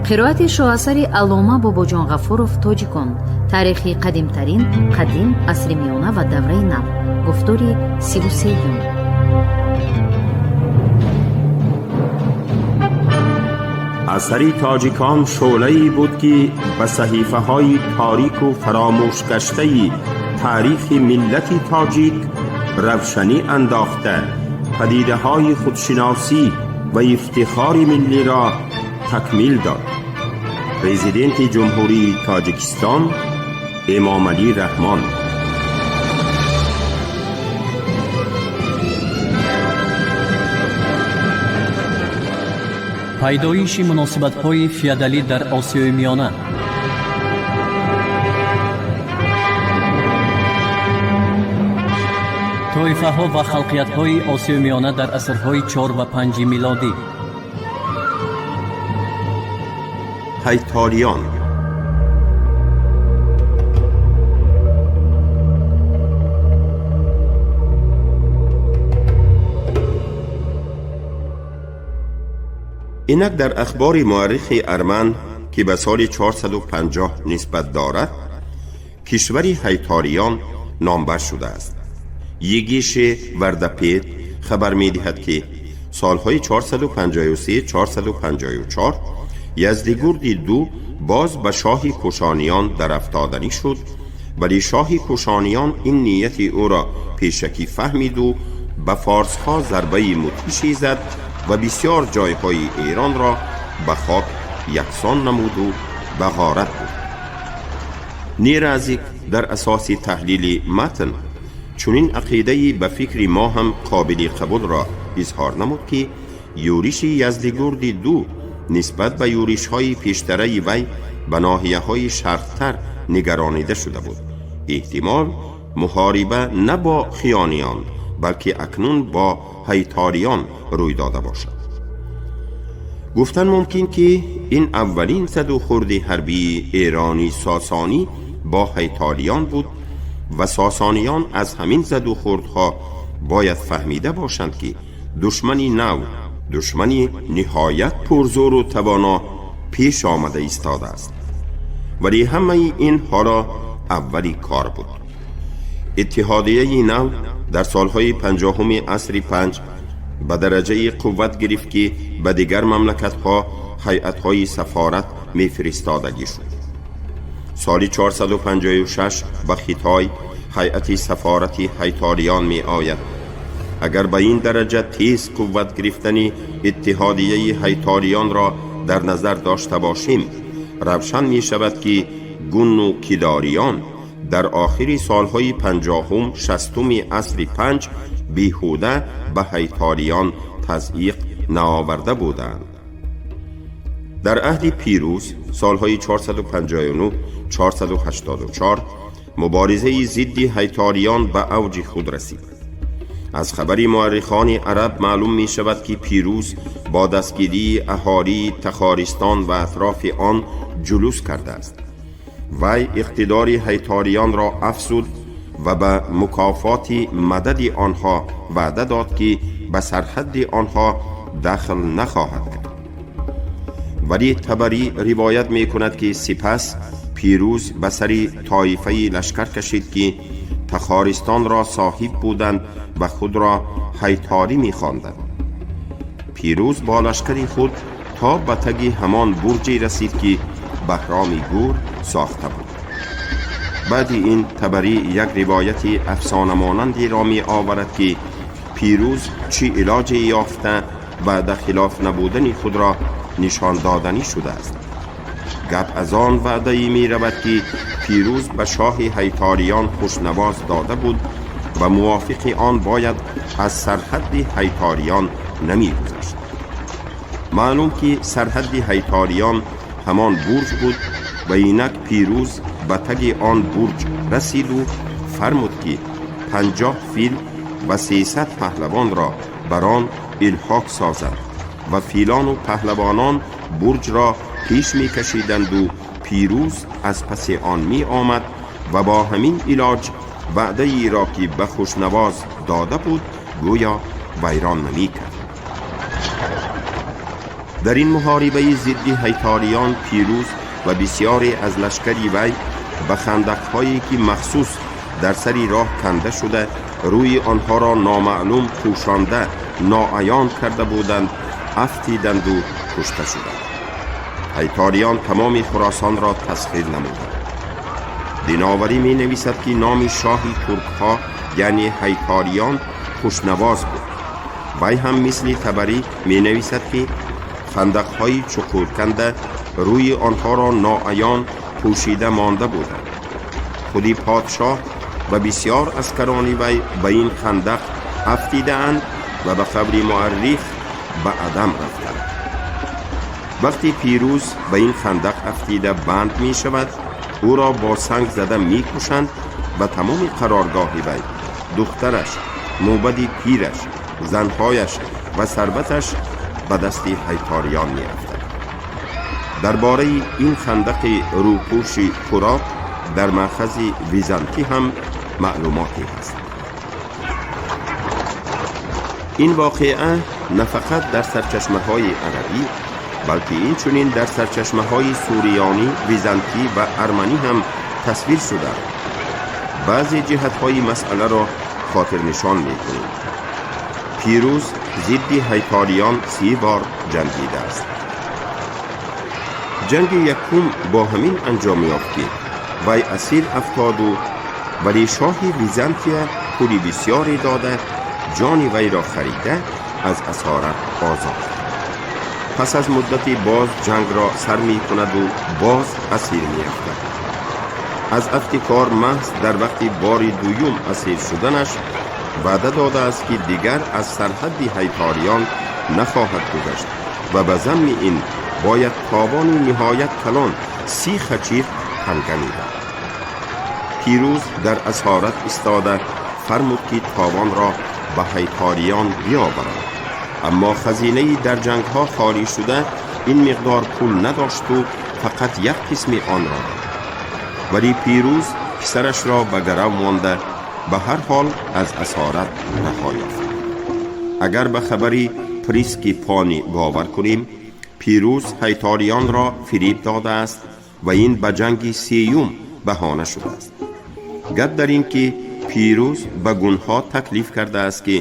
Қироати шоҳасари Аллома Бобоҷон Ғафуров «Тоҷикон. Таърихи қадимтарин, қадим, асри миёна ва давраи нав». Гуфтори 33-юм. Асари «Тоҷикон» шӯълае буд, ки ба саҳифаҳои торику фаромӯшгаштаи таърихи миллати тоҷик равшанӣ андохта, падидаҳои худшиносӣ ва ифтихори миллиро такмил дод. Президенти Ҷумҳурии Тоҷикистон Эмомалӣ Раҳмон. Пайдоиши муносибатҳои феодалӣ дар Осиёи Миёна. Тоифаҳо ва халқиятҳои Осиёи Миёна дар асрҳои чор ва панҷи милодӣ. Ҳайтолиён. Инак дар ахбори муаррихи арман, ки ба соли 450 нисбат дорад, кишвари ҳайтолиён номбар шудааст. Егише Вардапет хабар медиҳад, ки солҳои 453-454 Яздигурди ду боз ба шоҳи кушониён дарафтоданӣ шуд, вале шоҳи кушониён ин нияти ӯро пешакӣ фаҳмиду ба форсҳо зарбаи мудҳише зад ва бисёр ҷойҳои эронро ба хок яксон намуду ба ғорат бурд. Неразик дар асоси таҳлили матн чунин ақидаи ба фикри мо ҳам қобили қабулро изҳор намуд, ки юриши Яздигурди ду нисбат ба юришҳои пештараи вай ба ноҳияҳои шарқтар нигаронида шуда буд. Эҳтимол, муҳориба на бо хиёниён, балки акнун бо ҳайтолиён рӯй дода бошад. Гуфтан мумкин, ки ин аввалин заду хурди ҳарбии эронӣ сосонӣ бо ҳайтолиён буд ва сосониён аз ҳамин заду хурдҳо бояд фаҳмида бошанд, ки душмани нав, душмани ниҳоят пурзӯру тавоно пеш омада истодааст. Вале ҳамаи ин ҳоло аввали кор буд. Иттиҳодияи нав дар солҳои 50-уми асри панҷ ба дараҷаи қувват гирифт, ки ба дигар мамлакатҳо ҳайатҳои сафорат мефиристодагӣ шуд. Соли 456 ба Хитой ҳайати сафорати ҳайтолиён меояд. Агар ба ин дараҷа тез қувват гирифтани иттиҳодияи ҳайтолиёнро дар назар дошта бошем, равшан мешавад, ки гунну кидориён дар охири солҳои 50-ум, 60-уми асри панҷ беҳуда ба ҳайтолиён тазйиқ наоварда буданд. Дар аҳди Пирӯз, солҳои 459 484, муборизаи зидди ҳайтолиён ба авҷи худ расид. Аз хабари муаррихони араб маълум мешавад, ки Пирӯз бо дастгирии аҳолии Тахористон ва атрофи он ҷулус кардааст. Вай иқтидори ҳайтолиёнро афзуд ва ба мукофоти мадади онҳо ваъда дод, ки ба сарҳадди онҳо дахл нахоҳад кард. Вале Табарӣ ривоят мекунад, ки сипас Пирӯз ба сари тоифаи лашкар кашид, ки Тахористонро соҳиб буданд ва худро ҳайтолӣ мехонданд. Пирӯз бо лашкари худ то ба таги ҳамон бурҷе расид, ки Баҳроми Гур сохта буд. Баъди ин Табарӣ як ривояти афсонамонандеро меоварад, ки Пирӯз чӣ илоҷе ёфта ваъда хилоф набудани худро нишон доданӣ шудааст. Гап аз он ваъдае меравад, ки Пирӯз ба шоҳи ҳайтолиён хушнавоз дода буд ва мувофиқи он бояд аз сарҳадди ҳайтолиён намегузашт. Маълум, ки сарҳадди ҳайтолиён ҳамон бурҷ буд ва инак Пирӯз ба таги он бурҷ расиду фармуд, ки 50 фил ва 300 паҳлавонро бар он илҳоқ созанд ва филону паҳлавонон бурҷро пеш мекашиданду Пирӯз аз паси он меомад ва бо ҳамин илоҷ ваъдаеро, ки ба хушнавоз дода буд, гӯё вайрон намекард. Дар ин муҳорибаи зидди ҳайтолиён Пирӯз ва бисёре аз лашкари вай ба хандақҳое, ки махсус дар сари роҳ канда шуда, рӯи онҳоро номаълум пӯшонда ноаён карда буданд, афтиданду кушта шуданд. Ҳайтолиён тамоми Хуросонро тасхир намуданд. Диноварӣ менависад, ки номи шоҳи туркҳо, яъне ҳайтолиён, Хушнавоз буд. Вай ҳам мисли Табарӣ менависад, ки хандақҳои чуқурканда рӯи онҳоро ноаён пӯшида монда буданд. Худи подшоҳ ва бисёр аскарони вай ба ин хандақ афтидаанд ва ба қавли муаррих ба адам рафтанд. Вақте Пирӯз ба ин хандақ афтида банд мешавад, ӯро бо санг зада мекушанд ва тамоми қароргоҳи вай, духтараш, мӯбади пираш, занҳояш ва сарваташ ба дасти ҳайтолиён меафтад. Дар бораи ин хандақи рӯпӯши пуроб дар маъхази византӣ ҳам маълумоте ҳаст. Ин воқеа на фақат дар сарчашмаҳои арабӣ, балки инчунин дар сарчашмаҳои суриёнӣ, византӣ ва арманӣ ҳам тасвир шудаанд. Баъзе ҷиҳатҳои масъаларо хотирнишон мекунем. Пирӯз зидди ҳайтолиён 30 бор ҷангидааст. Ҷанги якум бо ҳамин анҷом ёфт, ки вай асир афтоду, вале шоҳи Византия пули бисёре дода, ҷони вайро харида, аз асорат озод. Пас аз муддате боз ҷангро сар мекунаду боз асир меафтад. Аз афти кор маҳз дар вақти бори дуюм асир шуданаш ваъда додааст, ки дигар аз сарҳадди ҳайтолиён нахоҳад гузашт ва ба замми ин бояд товони ниҳоят калон, 30 хачир танга медод. Пирӯз дар асорат истода фармуд, ки товонро ба ҳайтолиён биёваранд, аммо хазинаи дар ҷангҳо холӣ шуда ин миқдор пул надошту фақат як қисми онро дод. Вале Пирӯз писарашро ба гарав монда, ба ҳар ҳол аз асорат раҳо ёфт. Агар ба хабари Приски Пони бовар кунем, Пирӯз ҳайтолиёнро фириб додааст ва ин ба ҷанги сеюм баҳона шудааст. Гап дар ин ки Пирӯз ба гунҳо таклиф кардааст, ки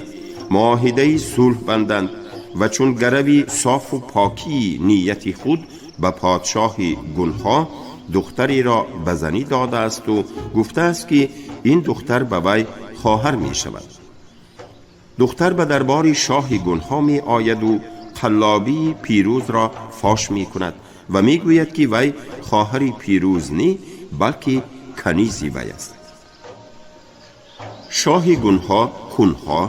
муоҳидаи сулҳ банданд ва чун гарави софу покии нияти худ ба подшоҳи гунҳо духтареро ба занӣ додаасту гуфтааст, ки ин духтар ба вай хоҳар мешавад. Духтар ба дарбори шоҳи гунҳо меояду қаллобии Пирӯзро фош мекунад ва мегӯяд, ки вай хоҳари Пирӯз не, балки канизи вай аст. Шоҳи гунҳо, кунҳо,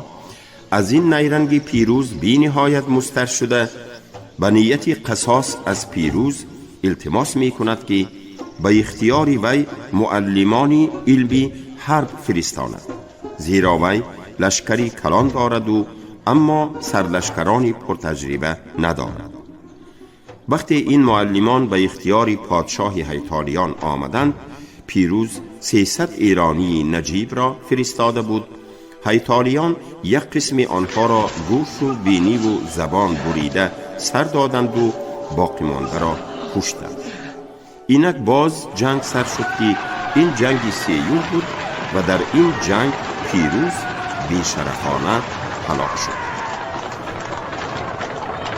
аз ин найранги Пирӯз бениҳоят музтар шуда, ба нияти қасос аз Пирӯз илтимос мекунад, ки ба ихтиёри вай муаллимони илми ҳарб фиристонад, зеро вай лашкари калон дораду, аммо сарлашкарони пуртаҷриба надорад. Вақте ин муаллимон ба ихтиёри подшоҳи ҳайтолиён омаданд, Пирӯз 300 эронии наҷибро фиристода буд. Ҳайтолиён як қисми онҳоро гӯшу биниву забон бурида сар доданду боқимондаро куштанд. Инак боз ҷанг сар шуд, ки ин ҷанги сеюм буд ва дар ин ҷанг Пирӯз бешарафона ҳалок шуд.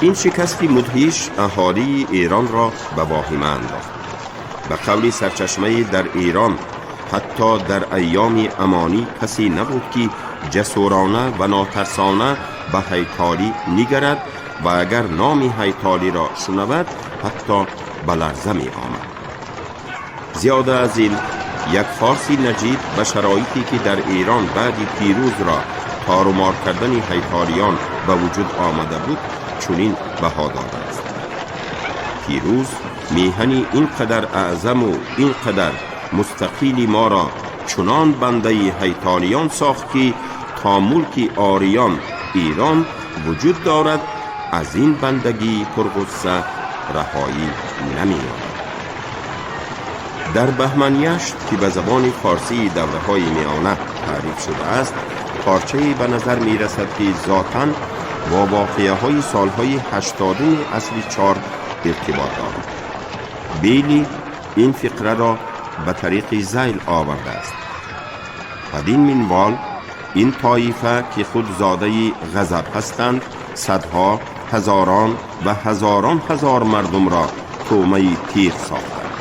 Ин шикасти мудҳиш аҳолии Эронро ба воҳима андохт. Ба қавли сарчашмаи, дар Эрон ҳатто дар айёми амонӣ касе набуд, ки ҷасурона ва нотарсона ба ҳайтолӣ нигарад ва агар номи ҳайтолиро шунавад, ҳатто ба ларза меомад. Зиёда аз ин, як форси наҷиб ба шароите, ки дар Эрон баъди Пирӯзро торумор кардани ҳайтолиён ба вуҷуд омада буд, чунин баҳо додааст: «Пирӯз меҳани ин қадар аъзаму ин қадар мустақили моро чунон бандаи ҳайтолиён сохт, ки то мулки ориён Эрон вуҷуд дорад, аз ин бандагии пурғусса раҳоӣ намеёбад». Дар Баҳманяшт, ки ба забони форсии давраҳои миёна таъриф шудааст, порчае ба назар мерасад, ки зотан با واقعه های سالهای 80 عصر 4 ارتباط دارد. بیلی این فقره را به طریق ذیل آورده است. بدین منوال این طایفه که خود زاده غضب هستند، صدها، هزاران و هزاران هزار مردم را طعمه تیغ ساختند.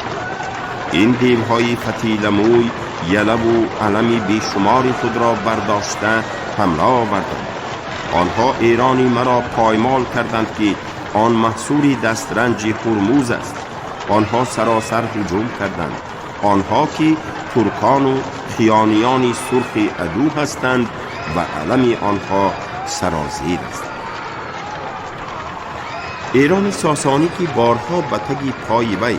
این دیوهای فتیله موی یله و علم بیشمار خود را برداشته حمله آوردند. آنها ایرانی مرا پایمال کردند که آن محصول دسترنج هرمز است. آنها سراسر هجوم کردند. آنها که ترکان و خیانیان سرخ عدو هستند و علم آنها سرازیر است. ایران ساسانی که بارها به تگ پای وی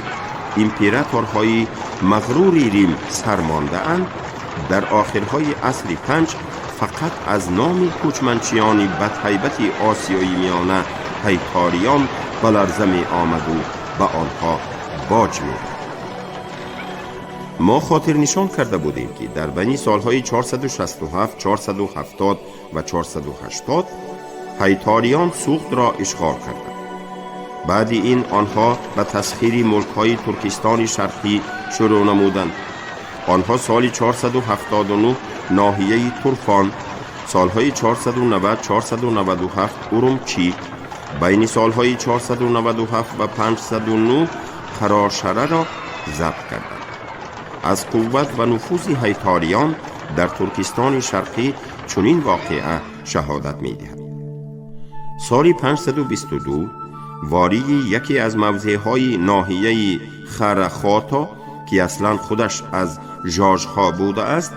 امپراتورهای مغرور ریم سرمانده اند، در آخرهای عصر 5 فقط از نام کوچمنچیان بدهیبت آسیای میانه هیتاریان به لرزه می آمد و به آنها باج می داد. ما خاطر نشان کرده بودیم که در بین سالهای 467، 470 و 480 هیتاریان سوخت را اشغال کردند. بعد این آنها به تسخیر ملک‌های ترکستان شرقی شروع نمودند. آنها سال 479 ناحیه ترفان، سالهای 490، 497 اورمچی، بین سالهای 497 و 509 خراشره را ضبط کردند. از قوت و نفوذ هیتاریان در ترکستان شرقی چنین واقعه شهادت می‌دهد. سال 522 واری یکی از موضع‌های ناحیه خرخاتا که اصلا خودش از ژاژها بوده است،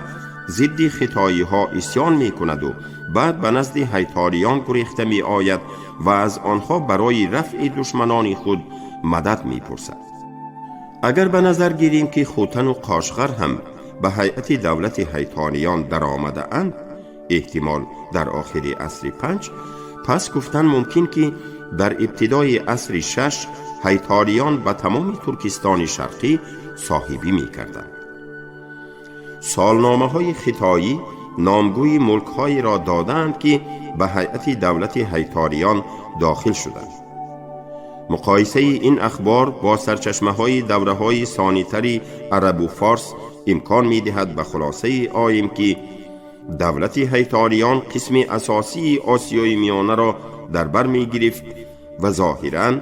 ضد خطایی ها عصیان می کند و بعد به نزد هیتاریان گریخته می آید و از آنها برای رفع دشمنان خود مدد می پرسد. اگر به نظر گیریم که خوتن و قاشغر هم به هیئت دولت هیتاریان در آمده اند، احتمال در آخر عصر 5، پس گفتن ممکن که در ابتدای عصر 6 هیتاریان به تمام ترکستان شرقی صاحبی می کردند. سالنامه های خطایی نامگوی ملک های را دادند که به هیئت دولت هیتاریان داخل شدند. مقایسه این اخبار با سرچشمه های دوره های ثانی‌تر عرب و فارس امکان می دهد به خلاصه آییم که دولت هیتاریان قسم اساسی آسیای میانه را در بر می گرفت و ظاهراً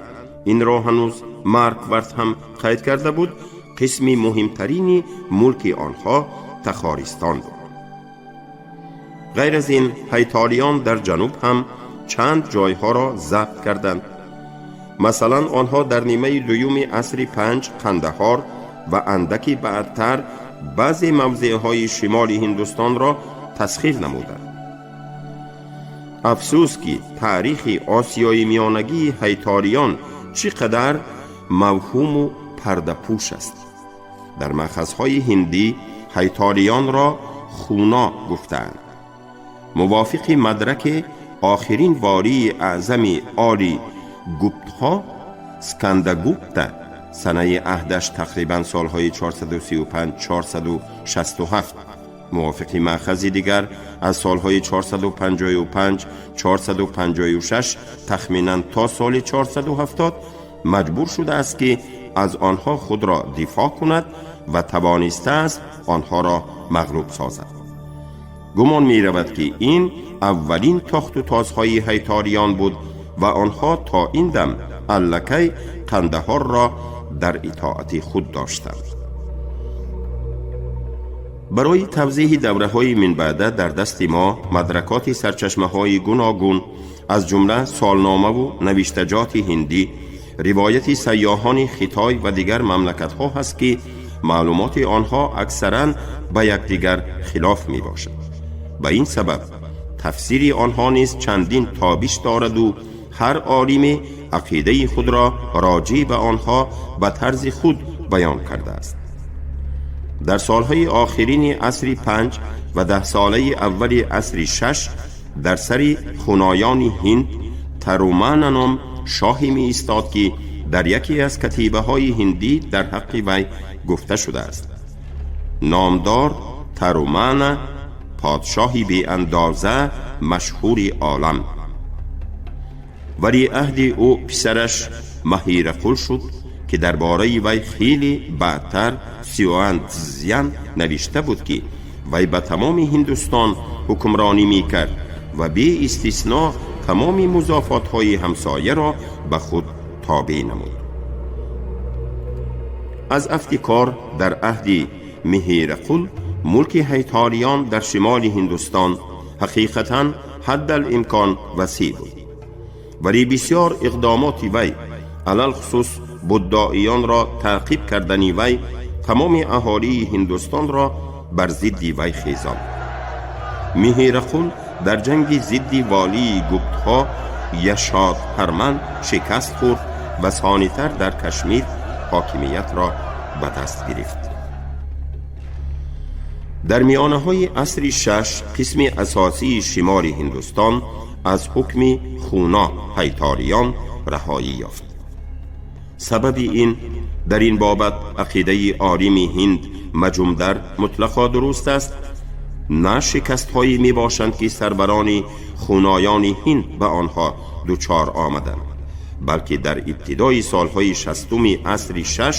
این را هنوز مارکوارت هم قید کرده بود، قسم مهمترین ملک آنها تخارستان بود. غیر از این هیتاریان در جنوب هم چند جایها را ضبط کردند. مثلا آنها در نیمه دوم عصر 5 قندهار و اندکی بعدتر بعضی موضعهای شمال هندوستان را تسخیر نمودند. افسوس که تاریخ آسیای میانگی هیتاریان چقدر موهوم و پرده‌پوش است. در مأخذهای هندی هیتاریان را خونا گفتند. موافق مدرک آخرین واری اعظم آلی گوپتها سکندگوپتا سنه عهدش تقریبا سالهای 435 467، موافق مأخذ دیگر از سالهای 455 456 تخمینا تا سال 470 مجبور شده است که از آنها خود را دفاع کند و توانسته است آنها را مغلوب سازد. گمان می رود که این اولین تاخت و تازهای هیتاریان بود و آنها تا این دم الکی قندهار را در اطاعت خود داشتند. برای توضیح دوره های من بعده در دست ما مدرکات سرچشمه های گوناگون از جمله سالنامه و نوشتجات هندی، روایت سیاحان خطای و دیگر مملکت ها هست که معلومات آنها اکثرا به یکدیگر خلاف می باشد. به این سبب تفسیر آنها نیز چندین تابش دارد و هر عالم عقیده خود را راجع به آنها به طرز خود بیان کرده است. در سالهای آخرین عصر 5 و 10 ساله اول عصر 6 در سر خونایان هند ترومانا نام شاهی می ایستاد که در یکی از کتیبه های هندی در حق وی گفته شده است: نامدار ترومانا، پادشاهی بی اندازه مشهور عالم. Валиаҳди ӯ писараш Маҳирақул шуд, ки дар бораи вай хеле баъдтар Сюан Цзян навишта буд, ки вай ба тамоми Ҳиндустон ҳукмронӣ мекард ва беистисно тамоми музофотҳои ҳамсояро ба худ тобеъ намуд. Аз афти кор дар аҳди Миҳирақул мулки ҳайтолиён дар шимоли Ҳиндустон ҳақиқатан ҳаддалимкон васеъ буд, вале бисёр иқдомоти вай, алалхусус буддоиёнро таъқиб кардани вай, тамоми аҳолии Ҳиндустонро бар зидди вай хезонд. Миҳирақул дар ҷанги зидди волии гуптҳо Яшодҳарман шикаст хӯрд ва сонитар дар Кашмир ҳокимиятро ба даст гирифт. Дар миёнаҳои асри шаш қисми асосии шимоли Ҳиндустон аз ҳукми хуна ҳайтолиён раҳоӣ ёфт. Сабаби ин дар ин бобат ақидаи олими ҳинд Маҷумдар мутлақо дуруст аст. На шикастҳое мебошанд, ки сарбарони хуноёни ҳинд ба онҳо дучор омаданд, балки дар ибтидои солҳои шастуми асри шаш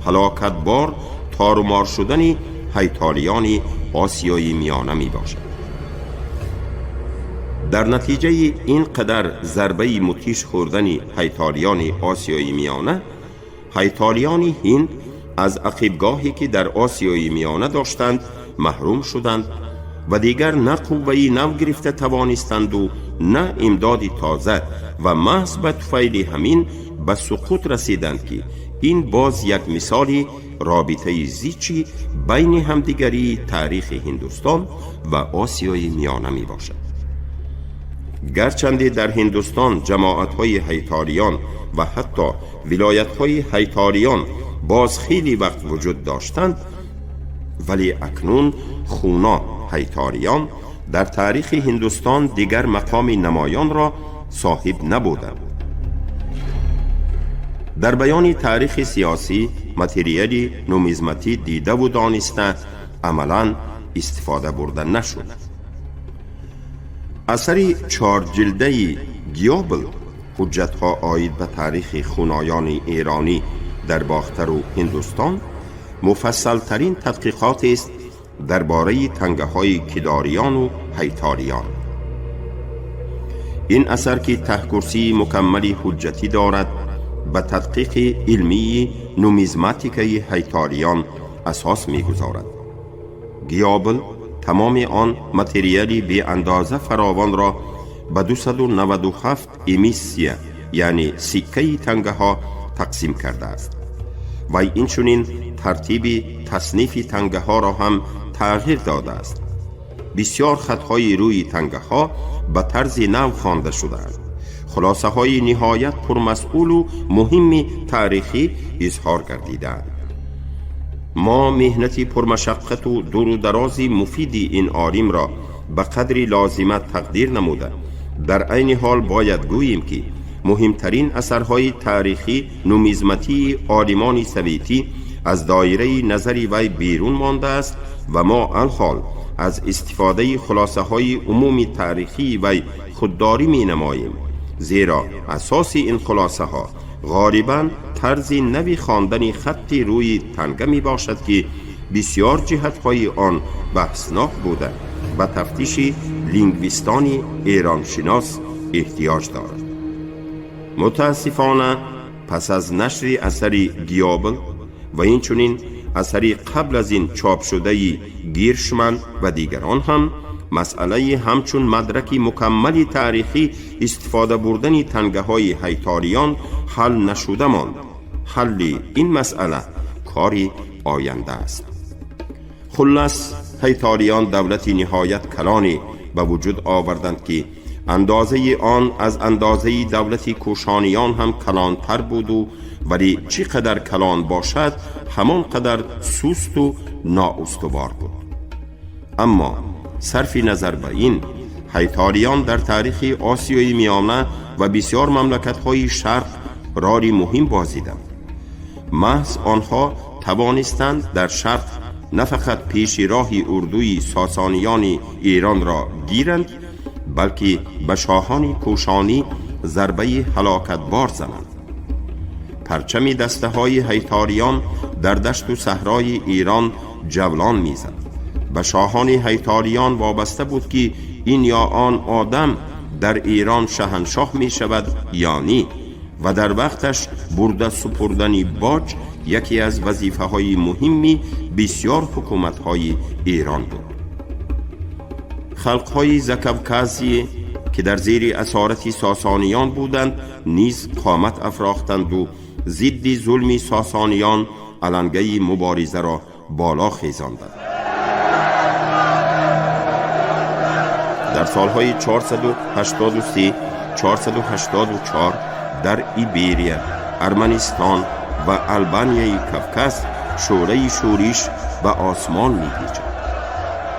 ҳалокатбор торумор шудани ҳайтолиёни Осиёи Миёна мебошад. Дар натиҷаи ин қадар зарбаи мудҳиш хӯрдани ҳайтолиёни Осиёи Миёна, ҳайтолиёни ҳинд аз ақибгоҳе, ки дар Осиёи Миёна доштанд, маҳрум шуданд ва дигар на қувваи нав гирифта тавонистанду, на имдоди тоза, ва маҳз ба туфайли ҳамин ба суқут расиданд, ки ин боз як мисоли робитаи зичи байни ҳамдигарии таърихи Ҳиндустон ва Осиёи Миёна мебошад. Гарчанде дар Ҳиндустон ҷамоатҳои ҳайтолиён ва ҳатто вилоятҳои ҳайтолиён боз хеле вақт вуҷуд доштанд, вале акнун хуна ҳайтолиён дар таърихи Ҳиндустон дигар мақоми намоёнро соҳиб набуданд. Дар баёни таърихи сиёсӣ материали нумизматӣ дидаву дониста амалан истифода бурда нашуд. Асари чорҷилдаи Гиобл «Ҳуҷҷатҳо оид ба таърихи хуноёни эронӣ дар Бохтару Ҳиндустон» муфассалтарин тадқиқотест дар бораи тангаҳои кидориёну ҳайтолиён. Ин асар, ки таҳкурсии мукаммали ҳуҷҷатӣ дорад, ба тадқиқи илмии нумизматикаи ҳайтолиён асос мегузорад. Гиобл тамоми он материали беандоза фаровонро ба 297 эмиссия, яъне сиккаи тангаҳо, тақсим кардааст. Вай инчунин тартиби таснифи тангаҳоро ҳам тағйир додааст. Бисёр хатҳои рӯи тангаҳо ба тарзи нав хонда шудаанд. Хулосаҳои ниҳоят пурмасъулу муҳимми таърихӣ изҳор гардидаанд. Мо меҳнати пурмашаққату дуру дарози муфиди ин олимро ба қадри лозима тақдир намуда, дар айни ҳол бояд гӯем, ки муҳимтарин асарҳои таърихӣ нумизматии олимони советӣ аз доираи назари вай берун мондааст ва мо алҳол аз истифодаи хулосаҳои умуми таърихии вай худдорӣ менамоем, зеро асоси ин хулосаҳо ғолибан тарзи нави хондани хатти рӯи танга мебошад, ки бисёр ҷиҳатҳои он баҳснок буда, ба тафтиши лингвистони эроншинос эҳтиёҷ дорад. Мутаассифона, пас аз нашри асари Гиобл ва инчунин асари қабл аз ин чопшудаи Гиршман ва дигарон ҳам масъалаи ҳамчун мадраки мукаммали таърихӣ истифода бурдани тангаҳои ҳайтолиён ҳал нашуда монд. Ҳалли ин масъала кори оянда аст. Хуллас, ҳайтолиён давлати ниҳоят калоне ба вуҷуд оварданд, ки андозаи он аз андозаи давлати кӯшониён ҳам калонтар буду, вале чӣ қадар калон бошад, ҳамон қадар сусту ноустувор буд. Аммо сарфи назар ба ин, ҳайтолиён дар таърихи Осиёи Миёна ва бисёр мамлакатҳои Шарқ роли муҳим бозиданд. Маҳз онҳо тавонистанд дар Шарқ на фақат пеши роҳи урдуи сосониёни Эронро гиранд, балки ба шоҳони кӯшонӣ зарбаи ҳалокатбор зананд. Парчами дастаҳои ҳайториён дар дашту саҳрои Эрон ҷавлон мезад. Ба шоҳони ҳайториён вобаста буд ки ин ё он одам дар Эрон шаҳаншоҳ мешавад ё не, ва дар вақташ бурда супурдани боҷ яке аз вазифаҳои муҳимми бисёр ҳукуматҳои Эрон буд. Халқҳои Закавказие ки дар зери асорати сосониён буданд низ қомат афрохтанду зидди зулми сосониён алангаи муборизаро боло хезонданд. Дар солҳои 483 484 дар Иберия, Арманистон ва Албанияи Кавказ шӯраи шӯриш ба осмон мепечад.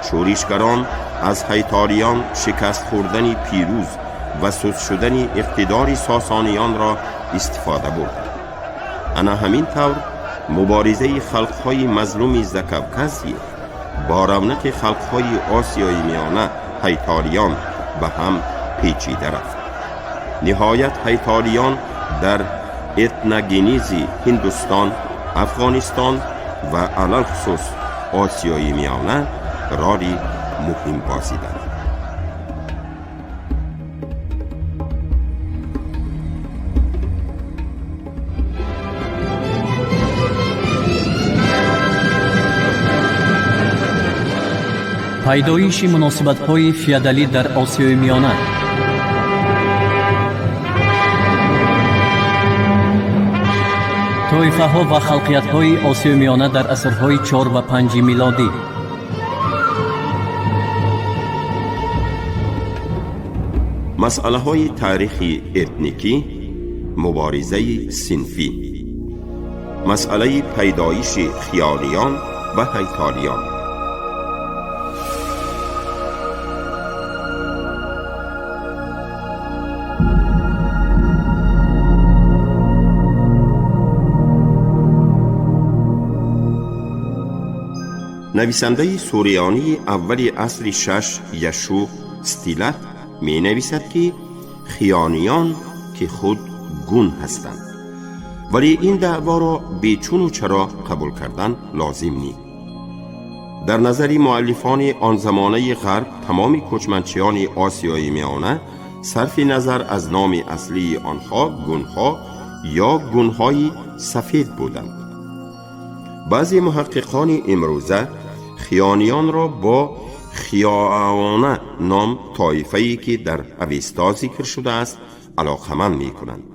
Шӯришгарон аз ҳайториён шикаст хӯрдани пирӯз ва суст шудани иқтидори сосониёнро истифода бурданд. Ана ҳамин тавр муборизаи халқҳои мазлуми Закавказие бо равнақи халқҳои Осиёи Миёна ҳайториён ба ҳам печида рафт. Ниҳоят ҳайториён дар этногенези Ҳиндустон, Афғонистон ва алалхусус Осиёи Миёна роли муҳим бозиданд. Пайдоиши муносибатҳои феодалӣ дар Осиёи Миёна. Тоифаҳо ва халқиятҳои Осиёи Миёна дар асрҳои 4 ва 5 милодӣ. Масъалаҳои таърихи этникӣ, муборизаи синфӣ, масъалаи пайдоиши хиёниён ва ҳайториён. Нависандаи суриёнии аввали асри шаш Яшу Стилат менависад, ки хиёниён ки худ гун ҳастанд, вале ин даъворо бечуну чаро қабул кардан лозим ни. Дар назари муаллифони он замонаи ғарб тамоми кӯчманчиёни Осиёи Миёна сарфи назар аз номи аслии онҳо гунҳо ё гунҳои сафед буданд. Баъзе муҳаққиқони имрӯза хиёниёнро бо хиёона ном тоифае ки дар Авеста зикр шудааст алоқаманд мекунанд.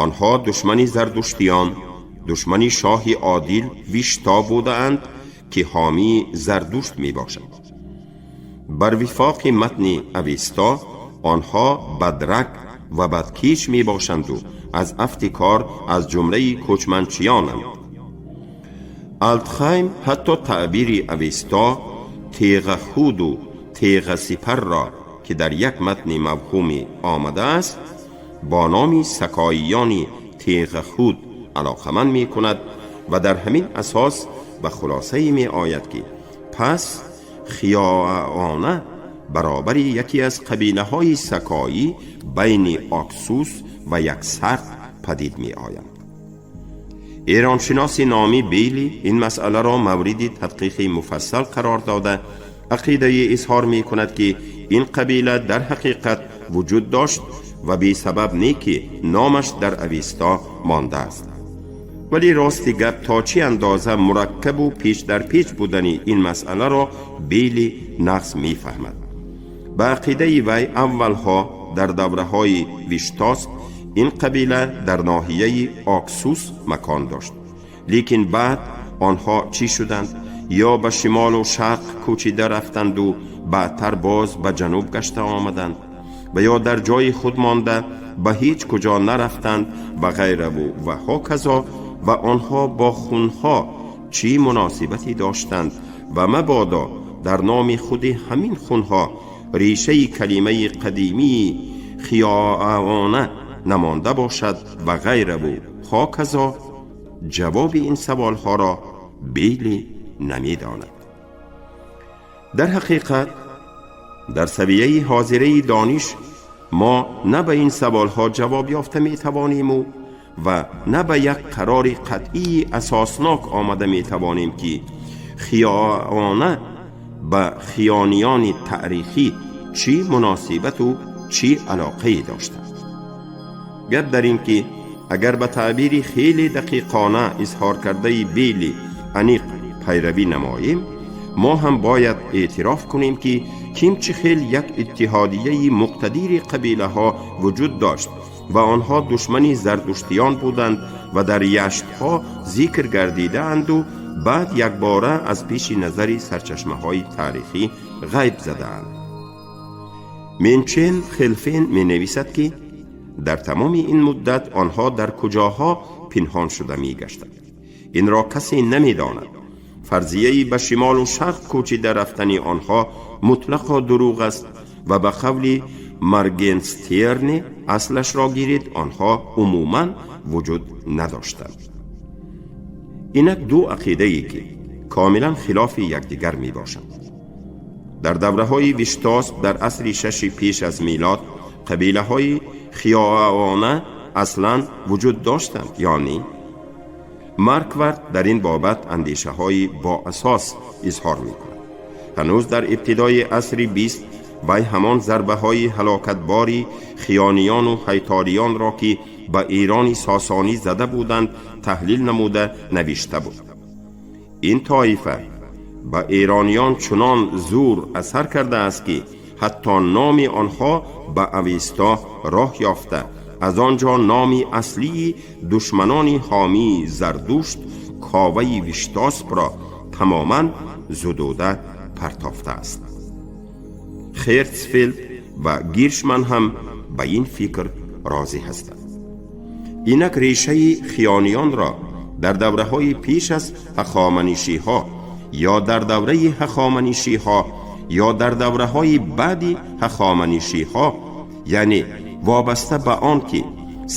Онҳо душмани зардуштиён, душмани шоҳи одил Вишта будаанд ки ҳомии Зардушт мебошад. Бар вифоқи матни Авеста онҳо бадрак ва бадкиш мебошанду аз афти кор аз ҷумлаи кӯчманчиёнанд. Алтхайм ҳатто таъбири Авеста теғахуду теғасипарро ки дар як матни мавҳумӣ омадааст бо номи сакоиёни теғахуд алоқаманд мекунад ва дар ҳамин асос ба хулосае меояд ки пас хиёона баробари яке аз қабилаҳои сакоӣ байни Оксус ва Яксард падид меоянд. Эроншиноси номи Бейли ин масъаларо мавриди тадқиқи муфассал қарор дода ақидае изҳор мекунад ки ин қабила дар ҳақиқат вуҷуд дошт ва бесабаб не ки номаш дар Авеста мондааст. Вале рости гап то чӣ андоза мураккабу печ дар печ будани ин масъаларо Бейли нағз мефаҳмад. Ба ақидаи вай аввалҳо дар давраҳои Виштосп ин қабила дар ноҳияи Оксус макон дошт, лекин баъд онҳо чӣ шуданд? Ё ба шимолу шарқ кӯчида рафтанду баъдтар боз ба ҷануб гашта омаданд ва ё дар ҷои худ монда ба ҳеҷ куҷо нарафтанд ва ғайраву ва ҳоказо. Ва онҳо бо хунҳо чӣ муносибате доштанд ва мабодо дар номи худи ҳамин хунҳо решаи калимаи қадимии хиёона намонда бошад ва ғайраву ҳоказо. Ҷавоби ин саволҳоро Бейли намедонад. Дар ҳақиқат дар савияи ҳозираи дониш Мо на ба ин саволҳо ҷавоб ёфта метавониму ва на ба як қарори қатъии асоснок омада метавонем, ки хиёна ба хиёниёни таърихӣ чӣ муносибату чӣ алоқае доштанд. Гап дар ин ки агар ба таъбири хеле дақиқона изҳоркардаи Бейли аниқ пайравӣ намоем, мо ҳам бояд эътироф кунем, ки кимчи хел як иттиҳодияи муқтадири қабилаҳо вуҷуд дошт ва онҳо душмани зардуштиён буданд ва дар яштҳо зикр гардидаанду баъд якбора аз пеши назари сарчашмаҳои таърихӣ ғайб задаанд. Менчен Хелфен менависад, ки дар тамоми ин муддат онҳо дар куҷоҳо пинҳон шуда мегаштанд, инро касе намедонад. Фарзияи ба шимолу шарқ кӯчида рафтани онҳо мутлақо дурӯғ аст ва ба қавли Маргенстерне аслашро гиред, онҳо умуман вуҷуд надоштанд. Инак ду ақидае, ки комилан хилофи якдигар мебошанд. Дар давраҳои Виштосп дар асри шаши пеш аз милод қабилаҳои хиёаона аслан вуҷуд доштанд ё не? Марквард дар ин бобат андешаҳои боасос изҳор мекунад. Ҳанӯз дар ибтидои асри 20 вай ҳамон зарбаҳои ҳалокатбори хиёниёну ҳайтолиёнро, ки ба Эрони Сосонӣ зада буданд, таҳлил намуда навишта буд: ин тоифа ба эрониён чунон зур асар кардааст, ки ҳатто номи онҳо ба Авесто роҳ ёфта, аз он ҷо номи аслии душманони ҳомии Зардушт, Коваи Виштоспро, тамоман зудуда партофтааст. Хертсфелд ва Гиршман ҳам ба ин фикр розӣ ҳастанд. Инак решаи хиёниёнро дар давраҳои пеш аз ҳахоманишиҳо ё дар давраи ҳахоманишиҳо ё дар давраҳои баъди ҳахоманишиҳо, яъне вобаста ба он ки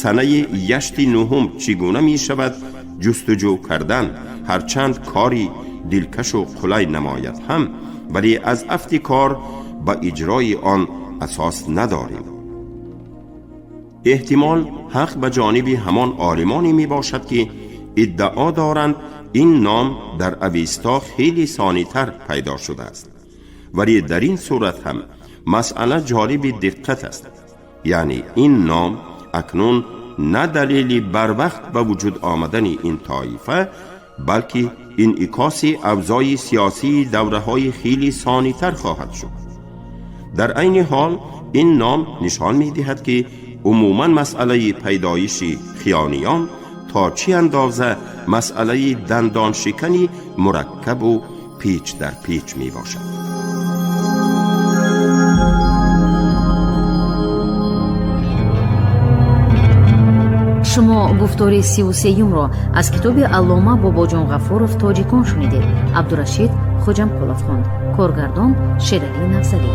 санаи яшти нуҳум чӣ гуна мешавад, ҷустуҷӯ кардан ҳарчанд кори дилкашу қулай намояд ҳам, вале аз афти кор ба иҷрои он асос надорем. Эҳтимол, ҳақ ба ҷониби ҳамон олимоне мебошад, ки иддао доранд, ин ном дар Авесто хеле сонитар пайдо шудааст. Вале дар ин сурат ҳам масъала ҷолиби диққат аст, яъне ин ном акнун на далели барвақт ба вуҷуд омадани ин тоифа, балки инъикоси авзои сиёсии давраҳои хеле сонитар хоҳад шуд. Дар айни ҳол ин ном нишон медиҳад, ки умуман масъалаи пайдоиши хиёниён то чӣ андоза масъалаи дандоншикани мураккабу печ дар печ мебошад. Шумо гуфтори 33-юмро аз китоби аллома Бобоҷон Ғафуров «Тоҷикон» шунидед. Абдурашид Хоҷамқулов хонд, коргардон Шералӣ Нафзалӣ.